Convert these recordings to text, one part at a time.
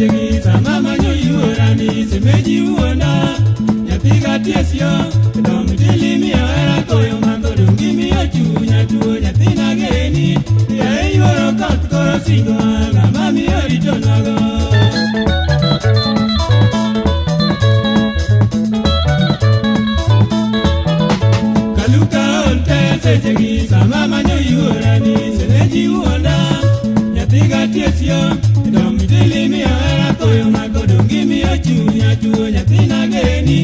sechegi sama manyo yuorani semeji wuonda nyathi gatiesio dom tilimiyo hera koyo madho dong' imiyo chunya tuo nyathina geni yaye yuoro koth koro singo ng'ama miyo ritonago. Kaluka ol te sechegi sama manyo yuorani semeji wuonda nyathi gatiesio dom tilimiyo hera koyo mako dong' imiyo chunya tuo nyathina geni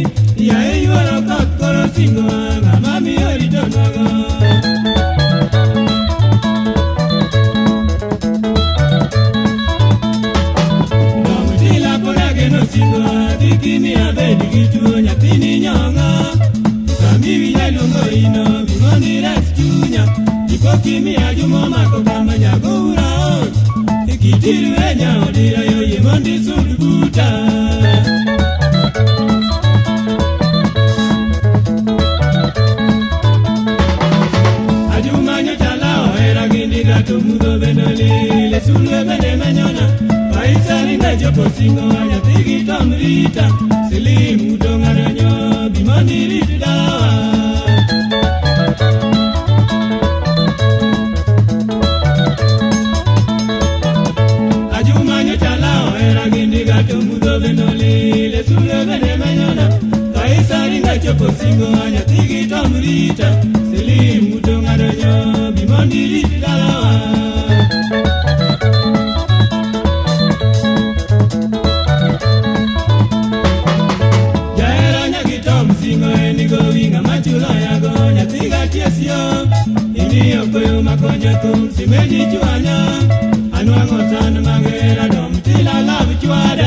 yaye yuoro koth koro singo ng'ama miyo ritonago. Dom tila pod ageno singo dhi kimiya bed gi tuo nyathini nyong'o sami winja luongo ino bimondi res chunya dipo kimiya jumo mako kama nyago ura ot ikitiru e nyaodira yo yie mondi sud buta. Ajuma nyocha lao hera gi ndiga to mudho bende olil e sulwe bende menyona Faisa ringa chopo singo nyathi gi tom rita Silim to ng'ado nyo bi mondo irit dawa. Ajuma nyocha lao hera gi ndiga to mudho bende olil e sulwe bende menyona Faisa ringa chopo singo nyathi gi tom rita Silim to ng'ado nyo bi mondo irit dalawa. Jahera nyagi tom singo en gowi ng'ama chulo yago nyathi gatiesio imiyo koyo makonyo thum simeji chwanya anwang'o san magera dom tila lab chwada.